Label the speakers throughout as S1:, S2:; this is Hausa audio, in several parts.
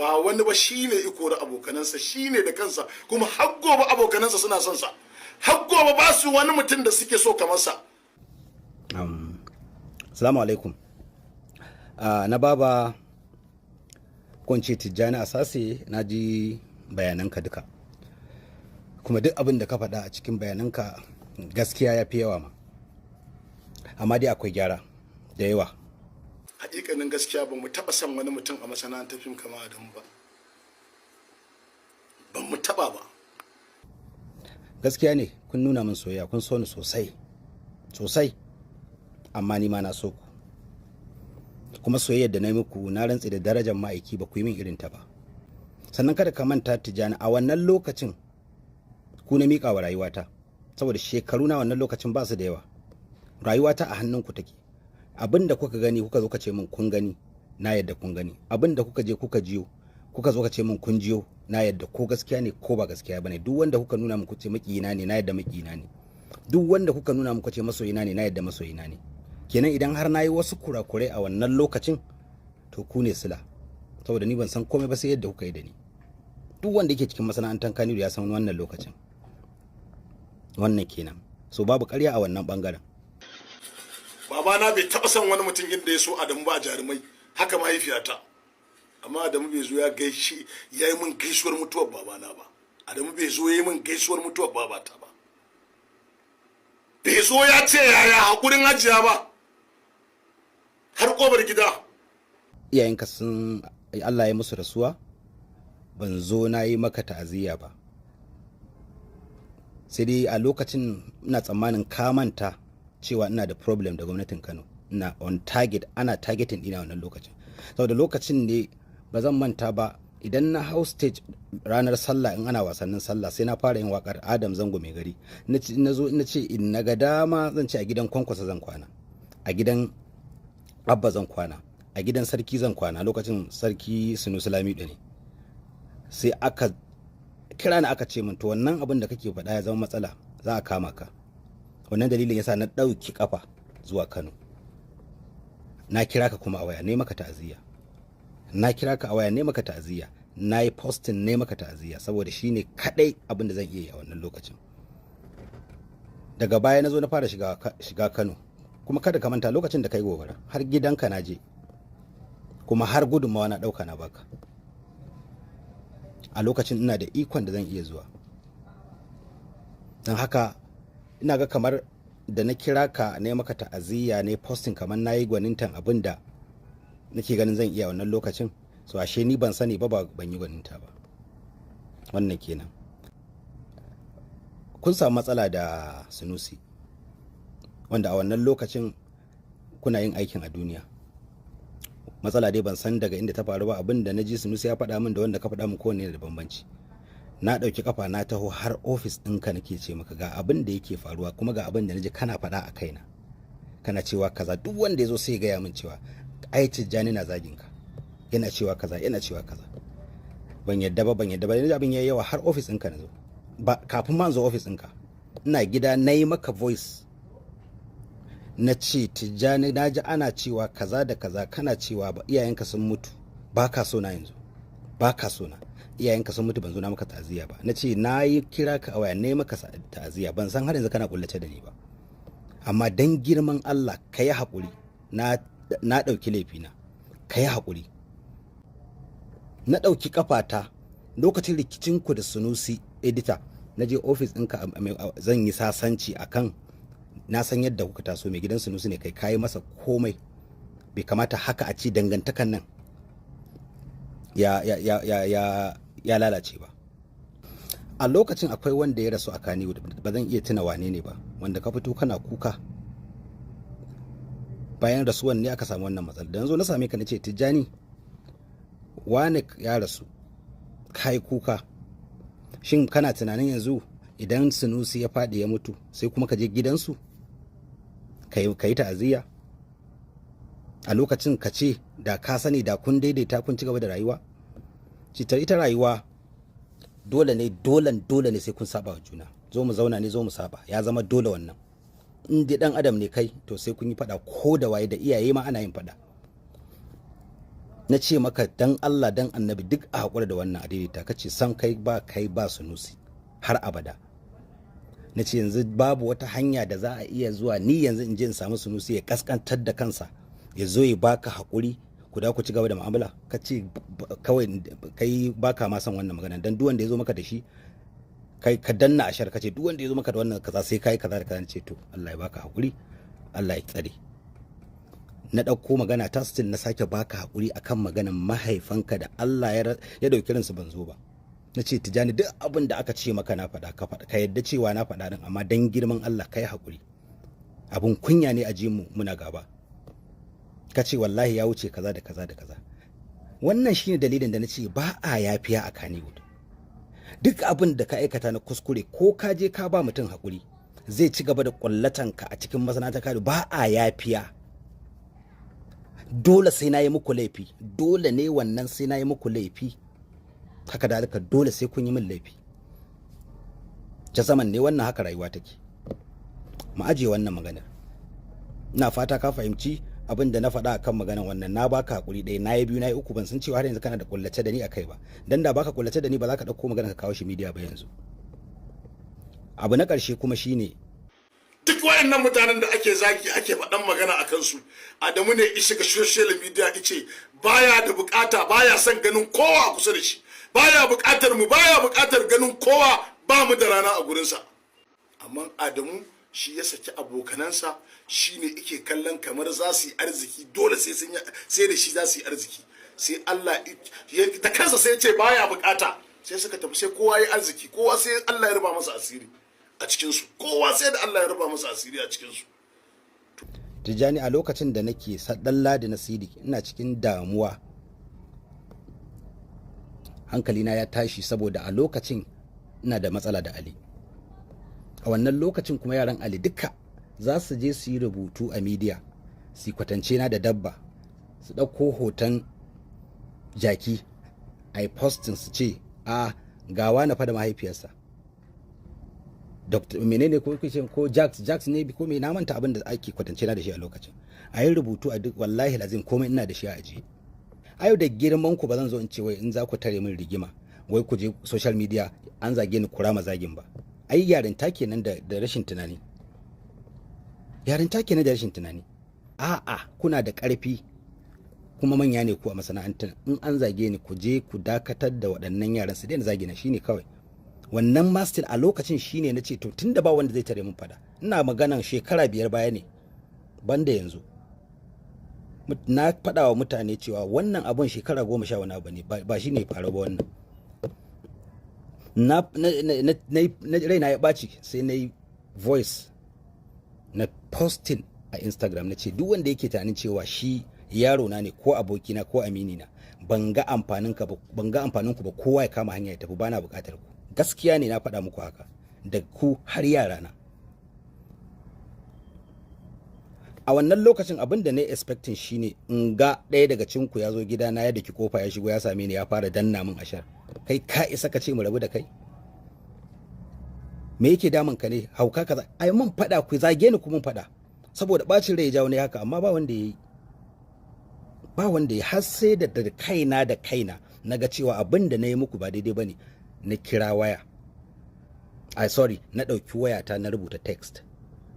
S1: Ba wani ba, shine iko da abokanansa, shine da kansa. Kuma har gobe abokanansa suna son sa, har gobe ba su wani mutum da suke so kamar sa.
S2: Salamu alaikum. Na baba ko ce Tijjani Asase, na ji bayananka duka. Kuma duk abin da ka faɗa a cikin bayananka gaskiya ya fi yawa ma. Amma dai akwai gyara da yawa.
S1: Hakikanin gaskiya, ba mu taɓa son wani mutum a masana'antar fim kamar Adamu ba, ba mu taɓa ba.
S2: Gaskiya ne kun nuna min soyayya, kun so ni sosai sosai, amma ni ma na so ku. Kuma soyayyar da na yi muku, na rantse da darajar ma'aiki, ba ku yi min irin ta ba. Sannan kada ka manta, Tijjani, a wannan lokacin ku na miƙa wa rayuwata, saboda shekaru na wannan lokacin ba su da yawa. Rayuwata a hannunku take. Abin da kuka gani kuka zo ka ce min kun gani, na yadda kun gani. Abin da kuka je kuka jiyo kuka zo ka ce min kun jiyo, na yadda, ko gaskiya ne ko ba gaskiya bane. Duk wanda kuka nuna min ku ce makiyina ne, na yadda makiyina ne. Duk wanda kuka nuna min ku ce masoyina ne, na yadda masoyina ne. Kenan idan har na yi wasu kurakurai a wannan lokacin, to ku ne sila, saboda ni ban san komai ba sai yadda kuka yi da ni. Duk wanda yake cikin masana'antar Kannywood ya san wannan lokacin. Wannan kenan. So babu ƙarya a wannan bangaren.
S1: Babana bai taɓa son wani mutum inda ya so Adamu ba a jarumai, haka mahaifiyata. Amma Adamu bai zo ya gaishe, ya yi min gaisuwar mutuwar babana ba. Adamu bai zo ya yi min gaisuwar mutuwar babata ba. Bai zo ya ce yaya hakurin hajiya ba, har kofar gida.
S2: Iyayenka sun Allah ya musu rasuwa, ban zo na yi maka ta'aziyya ba. Sai dai a lokacin ina tsammanin ka manta cewa ina da problem da gwamnatin Kano, ina on target, ana targeting ina wannan lokacin. Saboda lokacin ne, ba zan manta ba, idan na hau stage ranar sallah, in ana wasannin sallah, sai na fara yin wakar Adam Zango Mai Gari. Na zo na ce in na ga dama zan ce a gidan Kwankwasa zan kwana, a gidan Abba zan kwana, a gidan sarki zan kwana. Lokacin Sarki Sunusi Lamido ne. Sai aka kira ni aka ce min, to wannan abin da kake faɗa ya zama matsala, za a kama ka. Wannan dalilin yasa na ɗauki kafa zuwa Kano. Na kira ka kuma a waya ne maka ta'aziyya. Na kira ka a waya ne maka ta'aziyya. Na yi posting ne maka ta'aziyya, saboda shine kadai abin da zan iya yi a wannan lokacin. Daga baya na zo na fara shiga Kano. Kuma kada ka manta, lokacin da kai gobara, har gidanka na je, kuma har gudunmawa na ɗauka na baka. A lokacin ina da ikon da zan iya zuwa. Don haka ina ga kamar da na kira ka ne maka ta'aziyya ne posting, kamar na yi gwanintan abin da nake ganin zan iya wannan lokacin. So ashe ni ban sani ba, ban yi gwaninta ba. Wannan kenan. Kun samu matsala da Sunusi, wanda a wannan lokacin kuna yin aikin a duniya. Matsala dai ban san daga inda ta faru ba. Abin da na ji Sunusi ya faɗa min da wanda ka faɗa min, kowanne da bambanci. Na ɗauki kafa na taho har ofis ɗinka, nake ce maka ga abin da yake faruwa, kuma ga abin da na ji kana faɗa a kaina, kana cewa kaza. Duk wanda ya zo sai ya gaya min cewa ai Tijjani na zagin ka, yana cewa kaza, yana cewa kaza. Ban yadda ba, ban yadda ba. Yanzu abin yayi yawa, har ofis ɗinka na zo. Ba kafin ma zo ofis ɗinka, ina gida na yi maka voice, na ce, "Tijjani, na ji ana cewa kaza da kaza, kana cewa ba iyayenka sun mutu, ba ka so na yanzu, ba ka so na. Iyayenka sun mutu, ban zo na maka ta'aziyya ba." Na ce na yi kira ka a waya ne maka ta'aziyya, ban san har yanzu kana kullace da ni ba, amma dan girman Allah ka yi haƙuri, na ɗauki laifina, ka yi haƙuri. Na ɗauki kafata lokacin rikicinku da Sunusi Edita, na je ofis ɗinka zan yi sasanci akan na san yadda kuka taso, mai gidan Sunusi ne kai, kayi masa komai, bai kamata haka a ci dangantakan nan ya lalace ba. A lokacin akwai wanda ya rasu a Kannywood, ba zan iya tuna wane ne ba, wanda ka fito kana kuka. Bayan rasuwan ne aka samu wannan matsala. Da yanzu na same ka, na ce, "Tijjani, wane ya rasu, kai kuka. Shin kana tunanin yanzu idan Sunusi ya faɗi ya mutu, sai kuma ka je gidansu ka yi ta'aziyya? A lokacin ka ce da ka sani da kun daidaita, kun ci gaba da rayuwa." Ita rayuwa dole ne, dolen dole ne sai kun saba wa juna. Zo mu zauna ne, zo mu saba, ya zama dole wannan. In dai dan adam ne kai, to sai kun yi fada ko da waye, da iyaye ma ana yin fada. Na ce maka, dan Allah dan Annabi, duk a haƙura da wannan, adaidaita. Ka ce san kai ba kai ba Sunusi har abada. Na ce yanzu babu wata hanya da za a iya zuwa, ni yanzu in je in samu Sunusi ya kaskantar da kansa, ya zo ya baka haƙuri, ku da ku ci gaba da mu'amala? Ka ce kawai kai baka ma son wannan magana, dan duk wanda ya zo maka da shi kai ka danna ashar. Ka ce duk wanda ya zo maka da wannan kaza sai kai kaza da kaza. Ce to, Allah ya baka haƙuri, Allah ya tsare. Na ɗauko magana ta still na sake baka haƙuri akan maganan mahaifanka da Allah ya ɗauki ransu ban zo ba. Na ce, Tijani, duk abin da aka ce maka na faɗa, ka faɗa, ka yadda cewa na faɗa din, amma dan girman Allah kai haƙuri, abun kunya ne a ji mu muna gaba. Ka ce wallahi ya wuce, kaza da kaza da kaza. Wannan shine dalilin da na ce ba a yafiya a Kannywood. Duk abin da ka aikata na kuskure, ko ka je ka ba mutum haƙuri, zai ci gaba da ƙullatanka a cikin masana'antar Kano. Ba a yafiya. Dole sai na yi muku laifi, dole ne wannan sai na yi muku laifi. Haka da haka dole sai kun yi min laifi. Ta zaman ne wannan, haka rayuwa take. Mu ajiye wannan maganar. Ina fata ka fahimci abin da na faɗa akan maganar wannan. Na baka hakuri ɗaya, na yi biyu, na yi uku. Ban san cewa har yanzu kana da kullace da ni akai ba, dan da baka kullace da ni ba za ka ɗauko magana ka kawo shi media ba yanzu. Abu na ƙarshe kuma shine
S1: Duk wayannan mutanen da ake zagi, ake faɗan magana a kansu, Adamu ne ya shiga social media ice baya da bukata, baya son ganin kowa a kusa da shi, baya bukatar mu, baya bukatar ganin kowa, ba mu da rana a gurinsa. Amma Adamu shi ya saki abokanansa, shi ne ike kallon kamar za su yi arziki, dole sai sun sai da shi za su yi arziki. Sai Allah da kansa sai ya ce baya bukata, sai suka tafi, sai kowa ya arziki, kowa sai Allah ya ruba masa asiri a cikinsu, kowa sai da Allah ya ruba masa asiri a cikinsu.
S2: Tijjani, a lokacin da nake dan Ladi na Sidi, ina cikin damuwa, hankalina ya tashi, saboda a lokacin ina da matsala da Ali. A wannan lokacin kuma yaran Ali duka za su je su yi rubutu a media, su kwatance na da dabba, su ɗauko hoton jaki a yi posting, su ce a gawa na fada mahaifiyarsa. Dr. menene ko ko Jacks Jacks ne ko me, na manta abin da ake kwatance na da shi a lokacin. A yi rubutu a duk, wallahi lazim komai ina da shi a ajiye. A yau da girman ku ba zan zo in ce wai in za ku tare min rigima, wai ku je social media an zage ni kurama zagin ba. Ai yarinta kenan da rashin tunani, yarinta kenan da rashin tunani. A'a, kuna da ƙarfi kuma manya ne ku a masana'antar. In an zage ni, ku je ku dakatar da waɗannan yaran su daina zage na, shine kawai wannan. Ma still a lokacin shine na ce to, tunda ba wanda zai tare mun fada, ina maganan shekara 5 baya ne banda yanzu, na faɗa wa mutane cewa wannan abun shekara 10 wani abu ne, ba shi ne faru ba. Wannan na raina ya ɓaci, sai na yi voice na posting a Instagram, na ce duk wanda yake tunanin cewa shi yaro na ne ko abokina ko amini na, ban ga amfanin ka ba, ban ga amfanin ku ba, kowa ya kama hanya ya tafi, bana bukatar ku. Gaskiya ne na faɗa muku haka, da ku har yara na. A wannan lokacin abin da na expecting shine in ga ɗaya daga cinku ya zo gidana, ya daki kofa ya shigo, ya same ni, ya fara danna min ashar. Kai ka isa ka ce mu rabu da kai? Me yake damun ka ne? Hauka kaza, ai mun faɗa, ku zage ni, ku mun faɗa, saboda bacin rai ya jawo ne haka. Amma ba wanda yayi, ba wanda ya, har sai da kaina da kaina na ga cewa abin da na yi muku ba daidai bane, na kira waya, ai sorry, na ɗauki wayata na rubuta text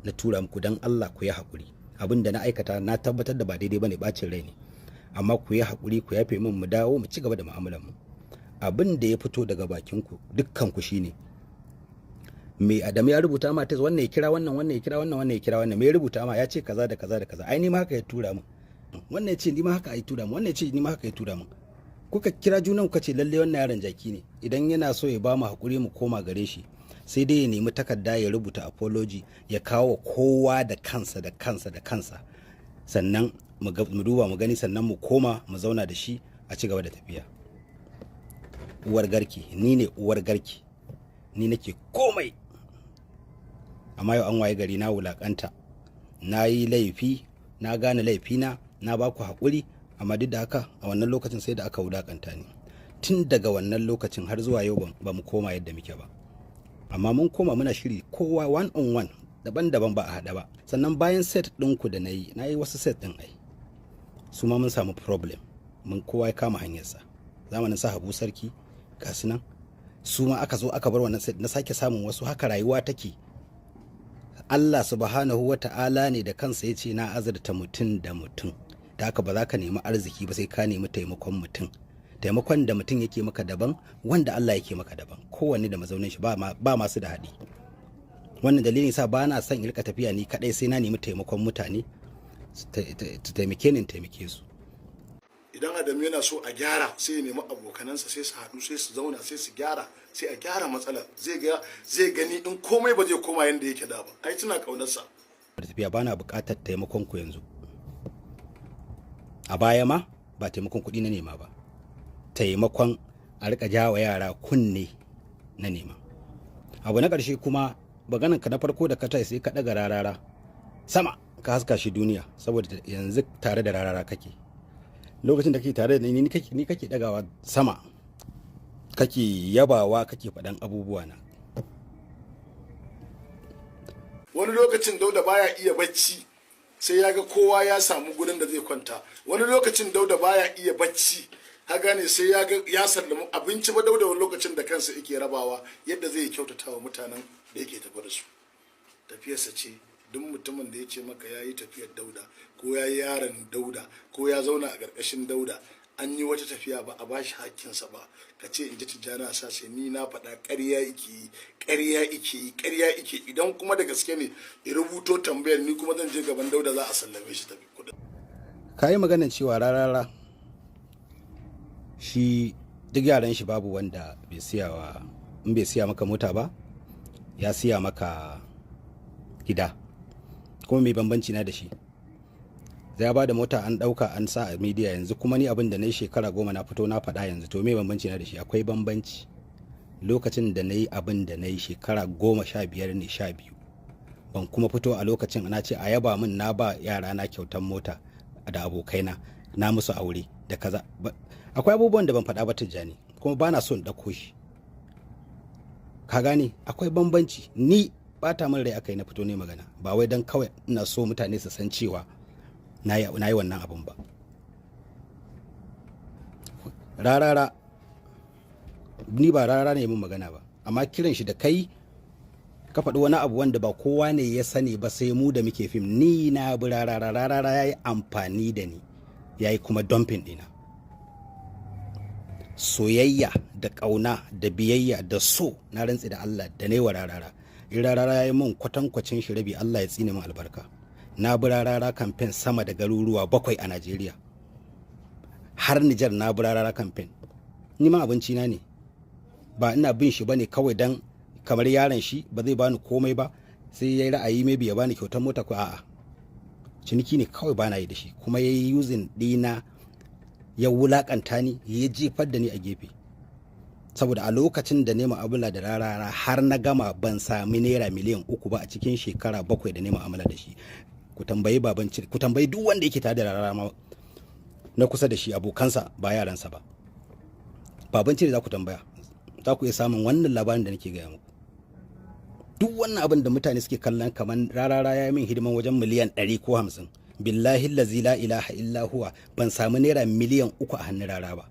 S2: na tura muku: don Allah ku yi haƙuri, abin da na aikata na tabbatar da ba daidai bane, bacin rai ne, amma ku yi haƙuri, ku yafe min, mu dawo mu ci gaba da mu'amalar mu. Abin da ya fito daga bakin ku dukkan ku shine me Adamu ya rubuta ma text? Wannan ya kira wannan, wannan ya kira wannan, wannan ya kira wannan. Me ya rubuta ma? Ya ce kaza da kaza da kaza. Ai ni ma haka ya tura min. Wannan ya ce ni ma haka ya tura min. Wannan ya ce ni ma haka ya tura min. Kuka kira junan kuka ce lalle wannan yaron jaki ne, idan yana so ya ba mu haƙuri mu koma gare shi, sai dai ya nemi takarda ya rubuta apology, ya kawo kowa da kansa da kansa da kansa, sannan mu duba mu gani, sannan mu koma mu zauna da shi a ci gaba da tafiya. Uwar garki, ni ne uwar garki, ni nake komai, amma yau an waye gari na wulakanta. Na yi laifi, na gane laifina, na ba ku haƙuri, amma duk da haka a wannan lokacin sai da aka wulakanta ni. Tun daga wannan lokacin har zuwa yau ba mu koma yadda muke ba, amma mun koma muna shiri kowa one on one, daban-daban, ba a haɗa ba. Sannan bayan set ɗinku da na yi, na yi wasu set ɗin, ai su ma mun samu problem. Mun kowa ya kama hanyarsa. Zamanin sa Habu Sarki, ga su nan, su ma aka zo aka bar wannan, na sake samun wasu. Haka rayuwa take. Allah Subhanahu wa Ta'ala ne da kansa ya ce na azurta mutum da mutum. Da haka ba za ka nemi arziki ba sai ka nemi taimakon mutum. Taimakon da mutum yake maka daban, wanda Allah yake maka daban. Kowanne da mazaunin shi, ba masu da haɗi. Wannan dalilin sa ba na son in rika tafiya ni kadai, sai na nemi taimakon mutane su taimake ni, in taimake su.
S1: Idan Adamu yana so a gyara, sai ya nemi abokanansa, sai su haɗu, sai su zauna, sai su gyara, sai a gyara matsalar. Zai ga, zai gani in komai ba zai koma yadda yake da ba. Ai tuna kaunarsa.
S2: Da tafiya bana buƙatar taimakon ku yanzu. A baya ma ba taimakon kuɗi na nema ba, taimakon a rika jawa yara kunne na nema. Abu na ƙarshe kuma, maganan ka na farko da ka tayi, sai ka ɗaga Rarara sama, ka haska shi duniya, saboda yanzu tare da Rarara kake. Lokacin da kake tare da ni, ni kake ɗagawa sama, kake yabawa, kake faɗan abubuwa na.
S1: Wani lokacin Dauda baya iya bacci sai ya ga kowa ya samu gurin da zai kwanta. Wani lokacin Dauda baya iya bacci, ka gane, sai ya ga ya sallami abinci ba. Dauda wani lokacin da kansa yake rabawa yadda zai kyautata wa mutanen da yake tafi da su. Tafiyarsa ce. Duk mutumin da ya ce maka ya yi tafiyar Dauda, ko ya yi yaron Dauda, ko ya zauna a ƙarƙashin Dauda, an yi wata tafiya ba a bashi hakkinsa ba, ka ce in ji Tijjani a sai ni na faɗa, ƙarya yake yi, ƙarya yake yi, ƙarya yake. Idan kuma da gaske ne, ya rubuto tambayar, ni kuma zan je gaban Dauda, za a sallame shi tafi kuɗin.
S2: Ka yi maganar cewa Rarara shi duk yaran shi babu wanda bai siya wa, in bai siya maka mota ba, ya siya maka gida. Kuma mai bambanci na da shi? Zai ba da mota, an ɗauka an sa a media. Yanzu kuma ni abin da na yi shekara 10 na fito na faɗa yanzu, to me bambanci na da shi? Akwai bambanci. Lokacin da na yi abin da na yi shekara 15 ne, 12, ban kuma fito a lokacin na ce a yaba min na ba yara na kyautan mota da abokaina na musu aure da kaza. Akwai abubuwan da ban faɗa ba, Tijjani, kuma ba na son ɗauko shi, ka gane? Akwai bambanci. Ni bata min rai aka yi na fito ne magana, ba wai don kawai ina so mutane su san cewa na yi wannan abun ba. Rarara, ni ba Rarara ne mun magana ba, amma kiran shi da kai ka faɗi wani abu wanda ba kowa ne ya sani ba sai mu da muke fim. Ni na bi Rarara. Rarara ya yi amfani da ni, ya yi kuma dumping ɗina. Soyayya da ƙauna da biyayya da so, na rantsi da Allah da ne wa Rarara, in Rarara ya yi min kwatankwacin shi rabi, Allah ya tsine min albarka. Na bi Rarara kamfen sama da garuruwa bakwai a Najeriya, har Nijar na bi Rarara kamfen. Ni ma abinci na ne, ba ina bin shi bane kawai dan kamar yaron shi ba zai bani komai ba, sai ya yi ra'ayi maybe ya bani kyautar mota ko a'a. Ciniki ne kawai bana yi da shi. Kuma ya yi using ɗina, ya wulakanta ni, ya jefar da ni a gefe, saboda a lokacin da nema mu'amala da Rarara har na gama, ban sami naira miliyan 3 ba a cikin shekara 7 da nema mu'amala da shi. Ku tambayi baban, ku tambayi duk wanda yake tare da Rarara ma na kusa da shi, abokansa, ba yaransa ba. Baban Cire za ku tambaya, za ku iya samun wannan labarin da nake gaya muku. Duk wannan abin da mutane suke kallon kamar Rarara ya yi min hidiman wajen miliyan 100 ko 50, billahi lazi la ilaha illa huwa, ban samu naira miliyan 3 a hannun Rara ba.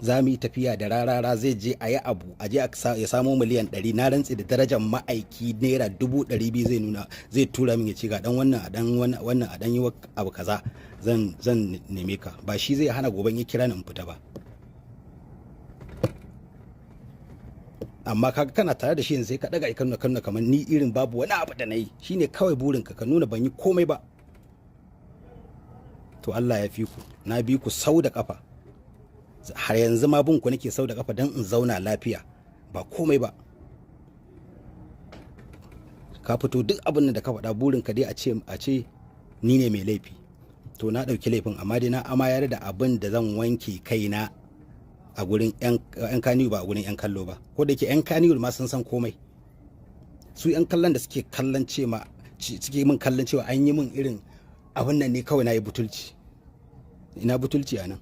S2: Za mu yi tafiya da Rarara, zai je a yi abu, a je ya samo miliyan 100, na rantse da darajar ma'aiki, naira 200,000 zai nuna, zai tura min, ya ce ga dan wannan, a dan wannan, a dan yi abu kaza, zan neme ka. Ba shi zai hana goben ya kira ni in fita ba. Amma kaga kana tare da shi yanzu, sai ka daga ka nuna kamar ni irin babu wani abu da nayi. Shine kawai burinka, ka nuna ban yi komai ba. To Allah ya fi ku. Na bi ku sau da kafa, har yanzu ma bin ku nake sau da kafa don in zauna lafiya, ba komai ba. Ka fito duk abin da ka faɗa, burinka dai a ce ni ne mai laifi. To na ɗauki laifin, amma dai na amayar da abin da zan wanke kaina a gurin 'yan kaniyu, ba a gurin 'yan kallo ba. Ko da ke 'yan kaniyu ma sun san komai. Su 'yan kallon da suke kallon ce suke min kallon cewa an yi min irin abin nan ne kawai na yi butulci. Ina butulci a nan?